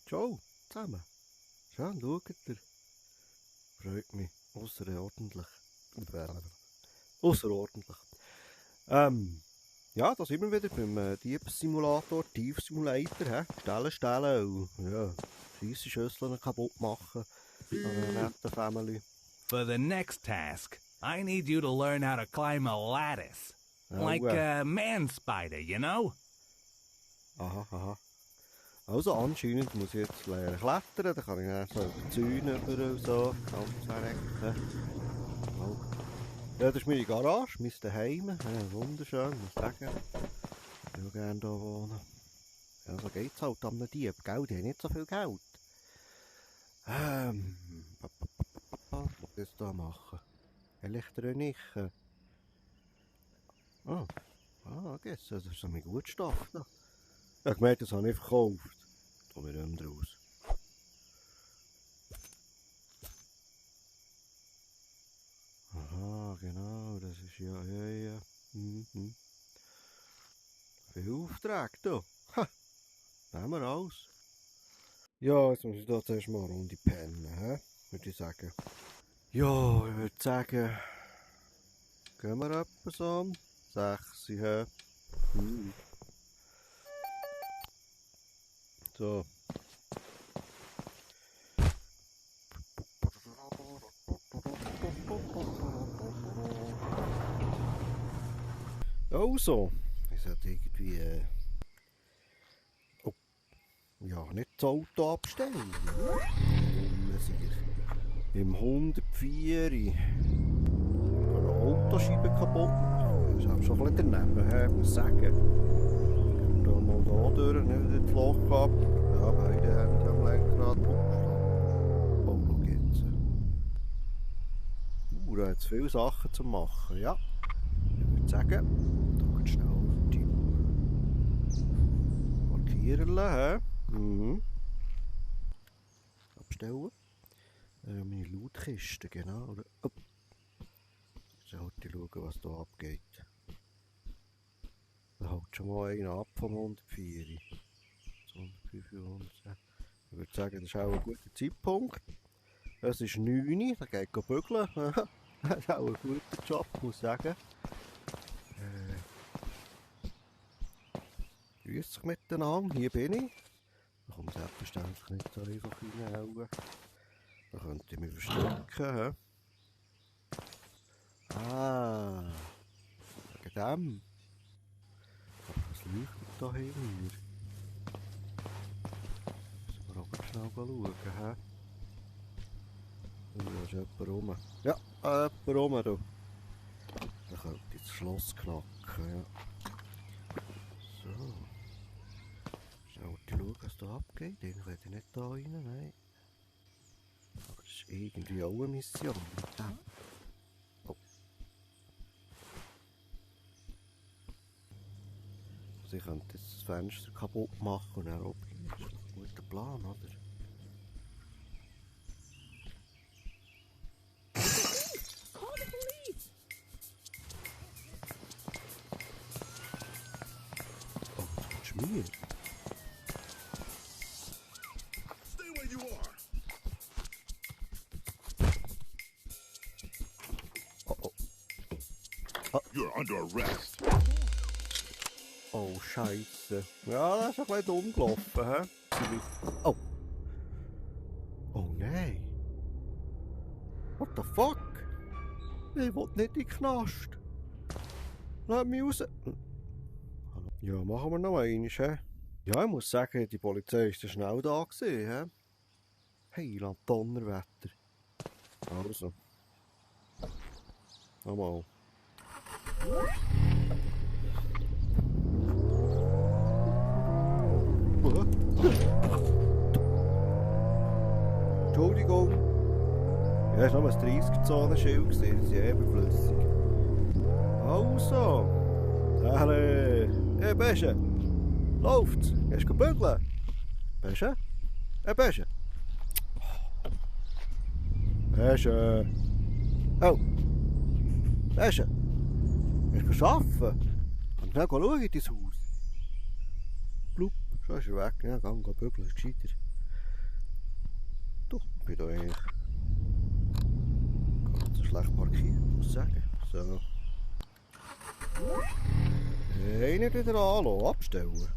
Ciao zusammen. Schön, schaut ihr. Freut mich. Außerordentlich. Außerordentlich. Ja, da sind wir wieder beim Diebssimulator, Tiefsimulator. Stellen und ja, scheisse Schüsseln kaputt machen. An einer netten Family. For the next task, I need you to learn how to climb a lattice. Like a man spider, you know? Aha. Also anscheinend muss ich jetzt lernen klettern, dann kann ich dann so über die Zäune und so. Ganz verrecken. Ja, das ist meine Garage, mein Zuhause. Ja, wunderschön, muss ich sagen. Ich würde gerne hier wohnen. Ja, so geht's halt an einem Dieb, gell? Die haben nicht so viel Geld. Was muss ich jetzt hier machen? Elektroniken. Das ist so mein Gutstoff. Da. Ja, ich merke, das habe ich verkauft. Da komme ich nicht mehr raus. Aha, genau, das ist ja. Viele Aufträge da. Ha, nehmen wir alles. Ja, jetzt muss ich da zuerst mal eine Runde pennen, würde ich sagen. Ja, ich würde sagen, gehen wir etwa so um 6 Uhr. So. Also, ich sollte irgendwie nicht das Auto abstellen. Im 104 eine Autoscheibe kaputt. Das ist auch schon ein bisschen daneben, muss ich sagen. Da mal da durch, nicht das Loch ab. Ja, beide Hände am Lenkrad aufgeschlagen. Oh, schau jetzt. Da hat es viele Sachen zu machen, ja. Ich würde sagen, da geht schnell auf die Markiererle, Abstellen. Meine Lautkiste, genau. Ich sollte schauen, was da abgeht. Da haut schon mal einer ab vom 104. 105. Ich würde sagen, das ist auch ein guter Zeitpunkt. Es ist 9 Uhr, da geht es bügeln. Das ist auch ein guter Job, muss ich sagen. Grüß dich miteinander, hier bin ich. Da kommt selbstverständlich nicht so einfach reinhauen. Da könnte ich mich verstecken. Wegen dem. Was leuchtet da hinten? Müssen wir aber schnell schauen. Da ist jemand rum. Ja, jemand rum. Da könnte ich das Schloss knacken. Ja. So. Schnell schauen, was da abgeht. Ich werde nicht da rein, nein. Aber das ist irgendwie auch eine Mission. Oh. Also ich könnte jetzt das Fenster kaputt machen und dann abgehen. Das ist ein guter Plan, oder? Oh, das ist mir. You're under arrest. Oh, Scheiße. Ja, das ist ein bisschen dumm gelaufen, hä? Oh. Oh nein. What the fuck? Ich will nicht in den Knast. Lass mich raus. Ja, machen wir noch einmal, hä? Ja, ich muss sagen, die Polizei ist schnell da gewesen, hä? Heiland Donnerwetter. Also. Nochmal. Entschuldigung. Ja, es war noch ein 30-Zonen-Schild, das ist ja überflüssig. Also. Hey, Besche. Läuft's? Gehst du bügeln? Besche? Hey, Besche. Besche. Oh. Besche. Gehst du arbeiten? Und dann schauen in dein Haus. Blub, schon ist er weg. Ja, geh bügeln, ist gescheiter. Du, ich bin da eigentlich ganz schlecht parkiert, muss ich sagen. So. Hey, nicht wieder anlassen. Abstellen.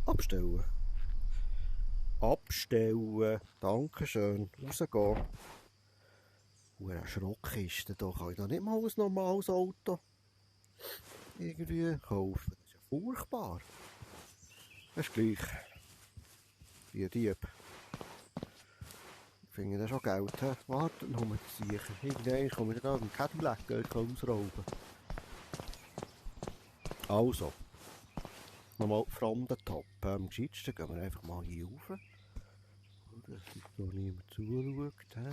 Abstellen. Abstellen. Dankeschön. Rausgehen. Eine Schrockkiste. Da kann ich da nicht mal ein normales Auto irgendwie kaufen. Das ist ja furchtbar. Das ist gleich. Die Dieb. Ich finde das schon Geld. He? Warte, dann haben wir das sicher. Irgendwann kommen wir da mit dem Cadillac ausrauben. Also. Nochmal from the top. Am gescheitsten gehen wir einfach mal hier rauf. Dass uns da niemand zuschaut. He?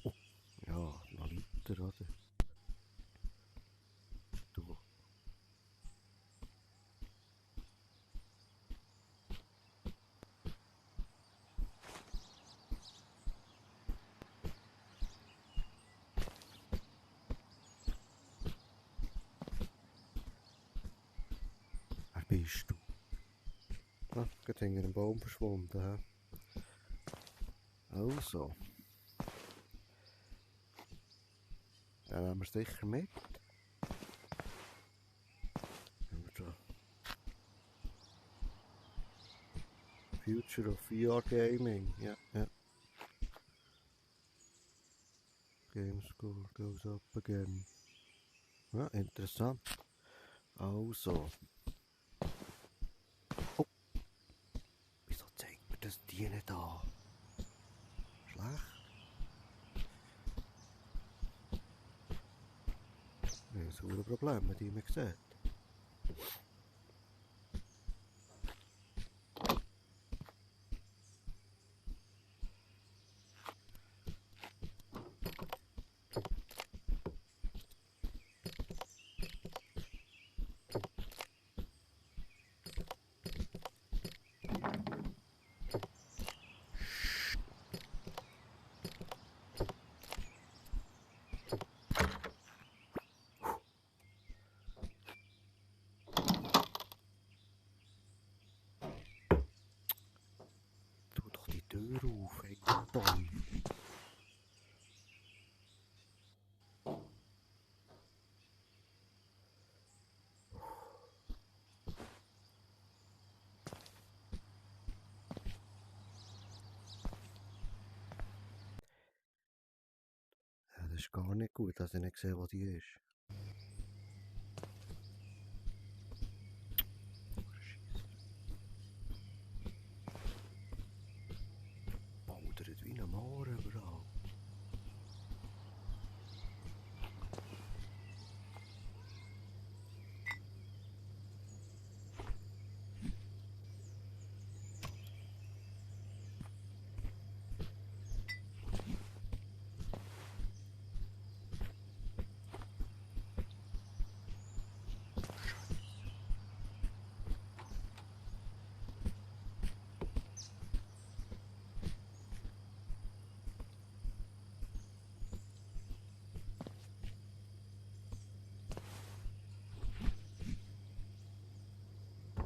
Oh, ja, noch weiter, oder? Du. Wer bist du? Ah, gerade hinter einem Baum verschwunden. He? Also. Dann nehmen wir sicher mit. Future of VR Gaming. Ja, ja. Game score goes up again. Ja, interessant. Also. Oh. Wieso zeigt mir das die nicht an? Schlecht. Das ist ein Problem, wenn die mich sieht. Tu doch die Tür auf, ey Tom. Ja, das ist gar nicht gut, dass ich nicht sehe, wo die ist. Baudert wie ein Moor überall.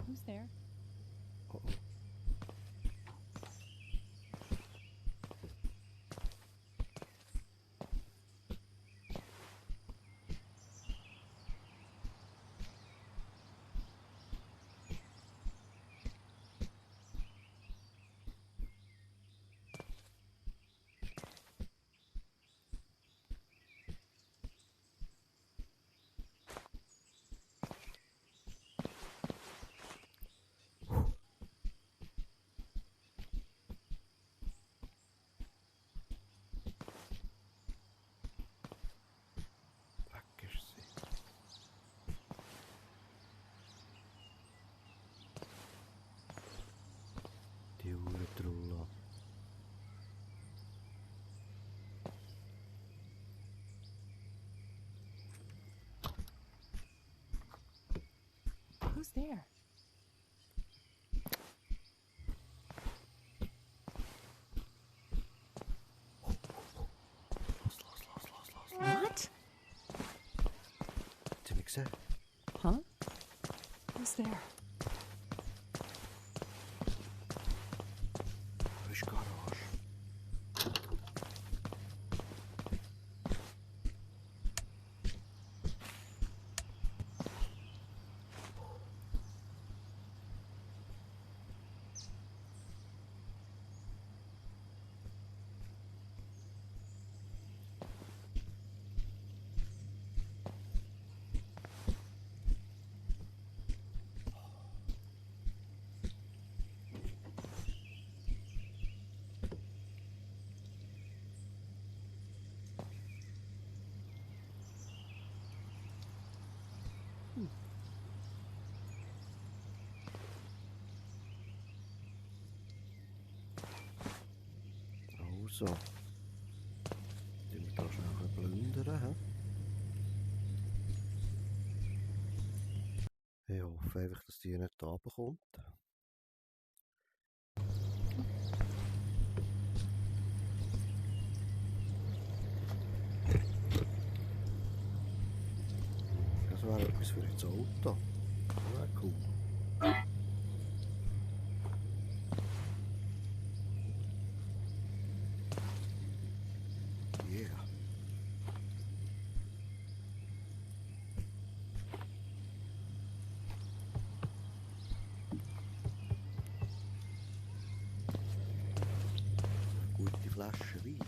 Who's there? Oh, weg ist sie. Die Uhrentrulla. Who's there? Los. What? Hat sie mich gesehen? Huh? Who's there? Also. Wir da schnell plündern. He? Ich hoffe einfach, dass die nicht runterkommt. Das wäre etwas für das Auto. Das wäre cool. Yeah. Eine gute Flasche Wein.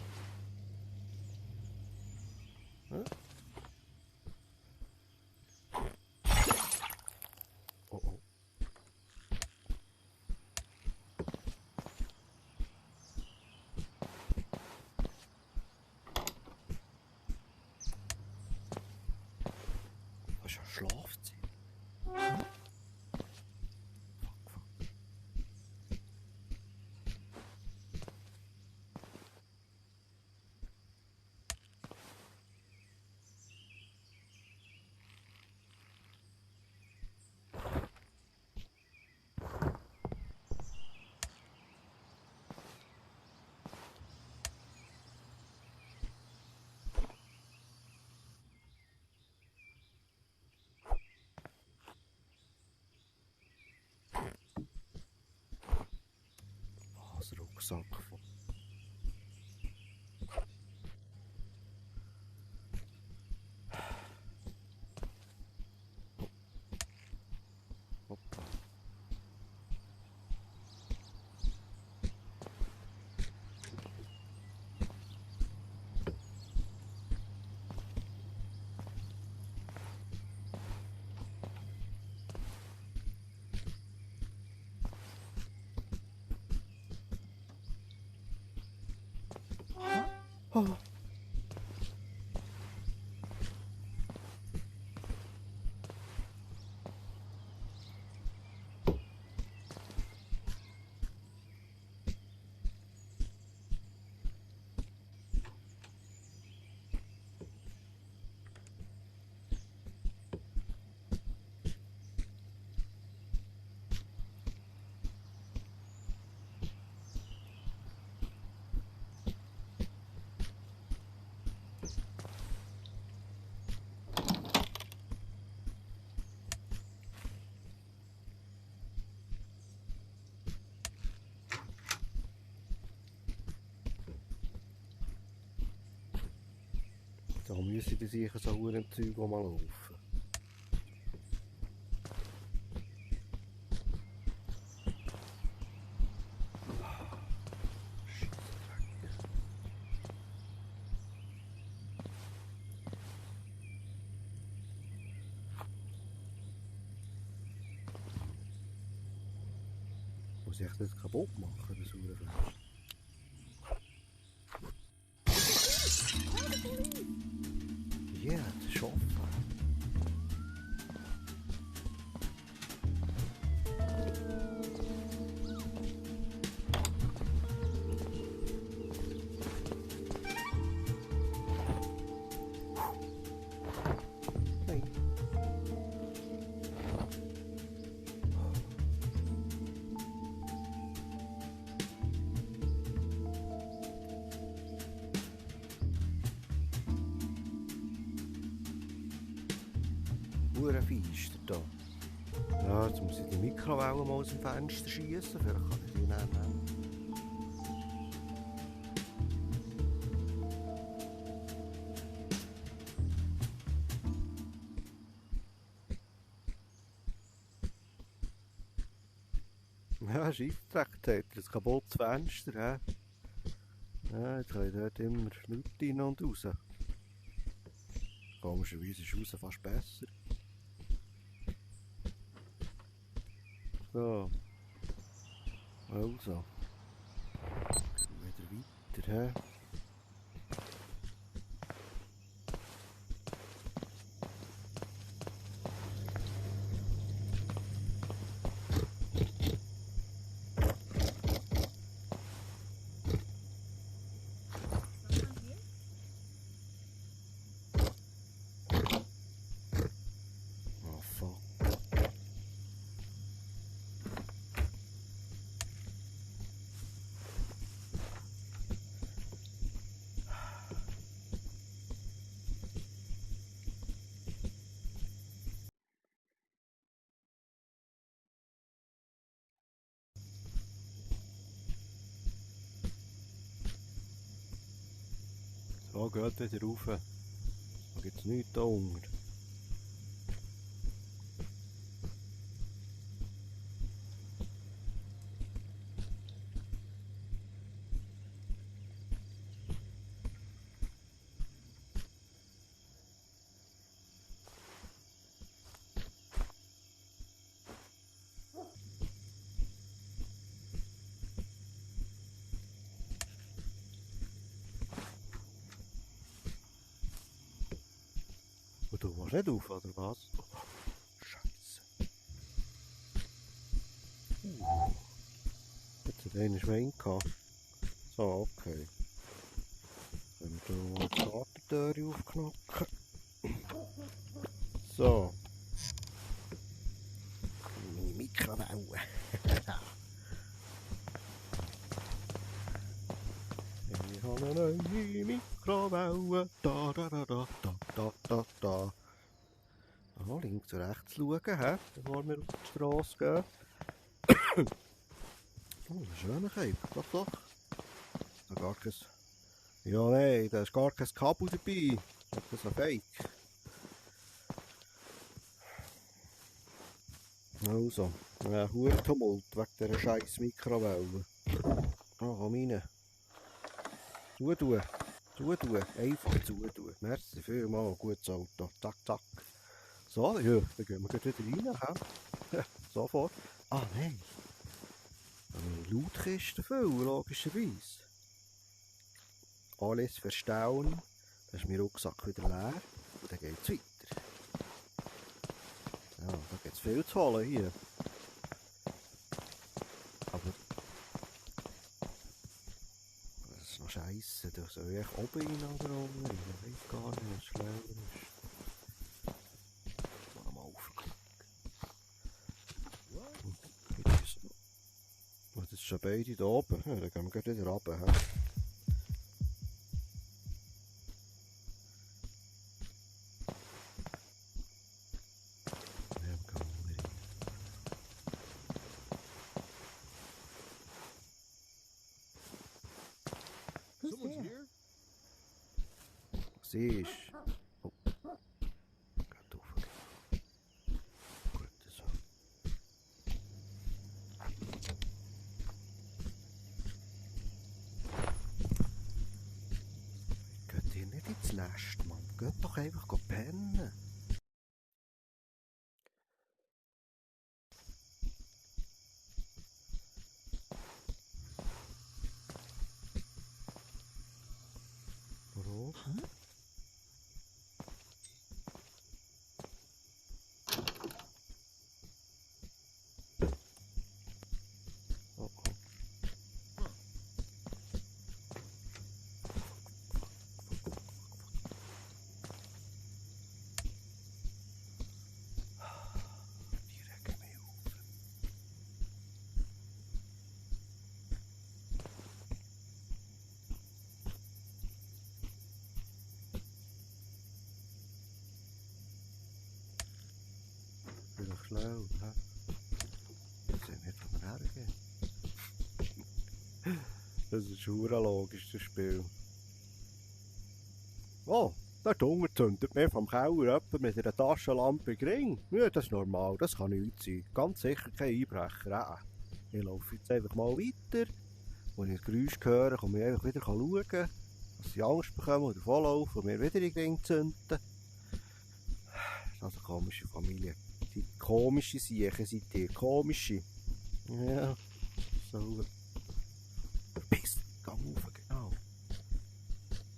Hm? Oh oh. Das ist ein Schlafzimmer. Fuck, fuck. Was, Rucksack von. Hoppa. Oh. Da müssen die sicher so ein Zeug rumlaufen. Muss ich das kaputt machen, das Uhrenfleisch? Ja, das ist offen. Nein. Uhrenfeister da. Ja, jetzt muss ich die Mikrowelle mal aus dem Fenster schießen. Vielleicht kann ich die dann nehmen. Ja, Scheissdreck, hat das kaputtes Fenster. Ja, jetzt kann ich dort immer Leute rein und raus. Komischerweise ist raus fast besser. So. Also. Wieder weiter, hä? So, geht wieder rauf. Da gibt es nichts da unten. Und du willst nicht auf, oder was? Oh, Scheiße. Jetzt hat einer Schwein gehabt. So, okay. Dann können wir hier die Gartentüre aufknacken. So. Meine Mikrowelle. Ich habe eine neue Mikrowelle. Da, da, da, da, da, da, da, da. Ah, links und rechts schauen, bevor wir auf die Straße gehen. Oh, ein schöner Käfer. Doch, doch. Da gar kein... Ja, nein, da ist gar kein Kabel dabei. Das ist ein Fake. Also, ein Hurtumult wegen dieser scheiß Mikrowelle. Oh, komm rein. Zutun. Zutun. Einfach zutun. Merci vielmals. Gutes Auto. Zack, zack. So, ja, dann gehen wir gleich wieder rein. Ja, sofort. Ah, nein. Eine Lautkiste füllen, logischerweise. Alles verstauen. Dann ist mein Rucksack wieder leer. Und dann geht es weiter. Ja, da gibt es viel zu holen hier. Aber das ist noch scheisse. Da soll ich oben rein oder unten rein. Ich weiß gar nicht, was schlau ist. Mal aufklicken. Was ist schon beide da oben? Ja, dann gehen wir gleich wieder runter. He? Ja, wir gehen mal rein. Someone's here? Siehst du? Oh. Geht auf. Gut, so. Geht ihr nicht ins Nest, Mann? Geht doch einfach pennen. Warum? Oh, oh. Die regen mich auf. Bin doch schlau, hä? Ich sehe nicht, wo wir hergehen. Das ist verdammt logisch, das Spiel. Oh, dort unten zündet mir vom Keller jemand mit einer Taschenlampe Ring. Ja, das ist normal, das kann nichts sein. Ganz sicher kein Einbrecher. Ich laufe jetzt einfach mal weiter. Wenn ich das Geräusch höre, kann ich einfach wieder schauen, dass sie Angst bekommen oder davonlaufen und mir wieder in den Ring zünden. Das ist also eine komische Familie. Die komische Siechen seid ihr, komische. Ja, so. Verpiss, geh rauf, genau.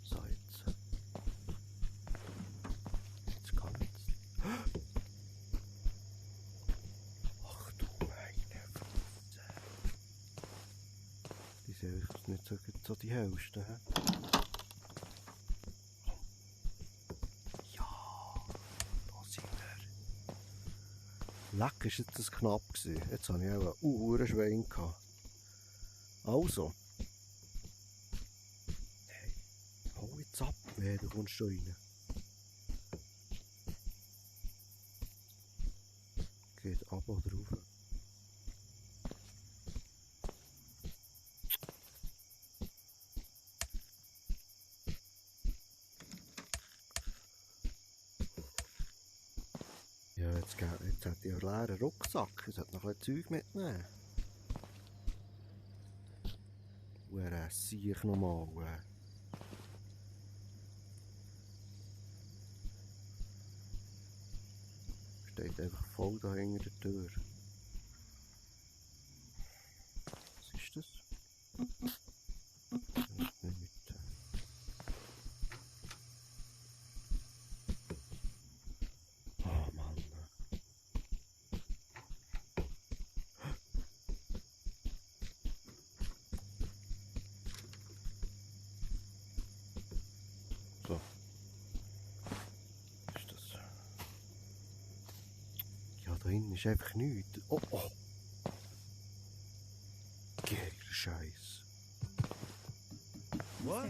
So, jetzt. Jetzt kann ich. Ach du meine Fresse. Die sind nicht so die hellsten, hä? Ja, da sind wir. Leck, ist jetzt das knapp gewesen. Jetzt habe ich auch einen Schwein gehabt. Also. Hey, hau jetzt ab, wer du kommst da rein. Geht ab oder rauf. Ich habe einen leeren Rucksack. Ich sollte noch ein bisschen Zeug mitnehmen. Wer sehe ich nochmal? Steht einfach voll da hinter der Tür. Was ist das? Das ist nicht. Oh Mann. So. Was ist das? Ja, da hinten ist einfach nichts. Oh, oh. Geiler Scheiß. What?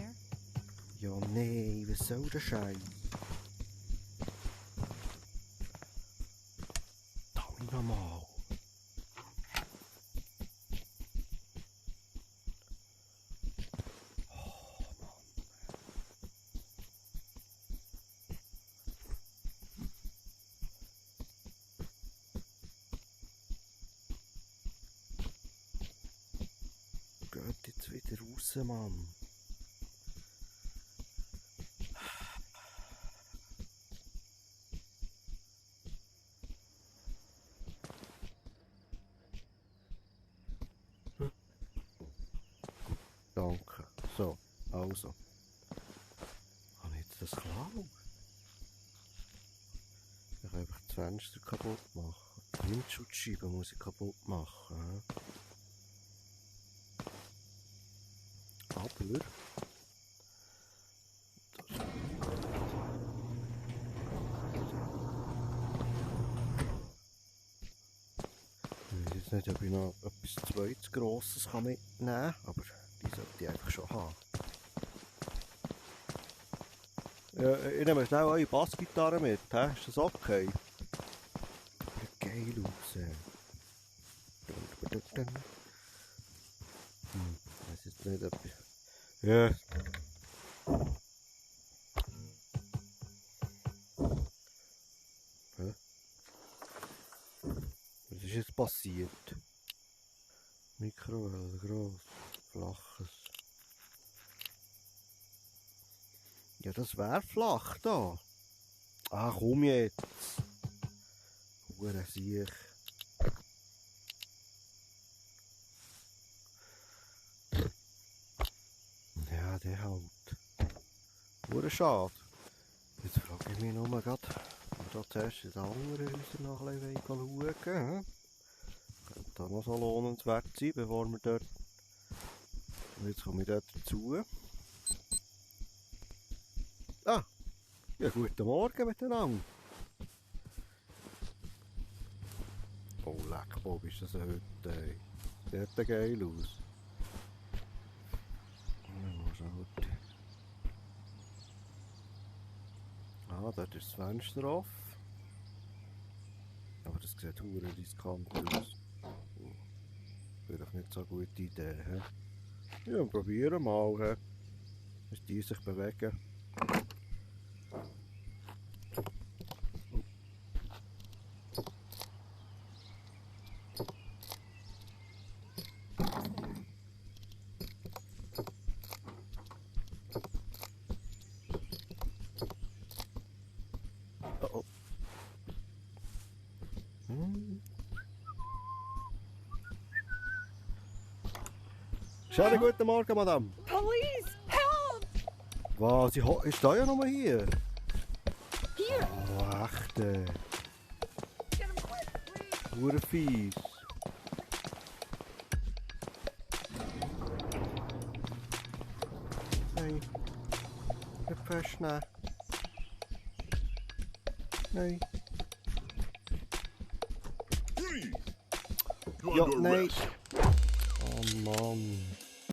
Ja, nee, was soll der Scheiß? Verdammt nochmal. Oh, Mann. Geht jetzt wieder raus, Mann. Danke. So, also. Kann ich jetzt das klauen? Ich kann einfach das Fenster kaputt machen. Die Windschutzscheibe muss ich kaputt machen. Aber... Ich weiß jetzt nicht, ob ich noch etwas zweites Grosses mitnehmen kann, aber die sollte ich einfach schon haben. Ich nehme schnell eure Bassgitarre mit, he? Ist das okay? Sieht geil aus. Ich weiß jetzt nicht, ob ich... Ja. Hä? Was ist jetzt passiert? Mikrowelle, gross, flaches. Ja, das wäre flach da. Ah, komm jetzt. Hure Siech. Ja, der halt. Hure schade. Jetzt frage ich mich nur grad, ob wir da zuerst in den anderen Häusern noch ein bisschen schauen. Könnte da noch so lohnenswert sein, bevor wir dort... Und jetzt komme ich dort dazu. Ah! Ja, guten Morgen miteinander. Oh, leck, Bob, ist das heute, ey. Sieht der geil aus. Ah, dort ist das Fenster off. Aber das sieht hure riskant aus. Vielleicht nicht so eine gute Idee, he? Ja, probieren mal, he. Dass die sich bewegen. Oh, oh. Schönen guten Morgen, Madame. Police! Help! Was? Ist da ja nochmal hier? Here! Oh, echt. Get him quick, please! Hure fies. Nein. Nicht festnehmen. Nein. Freeze! You Ja, under nein. arrest. Oh Mann.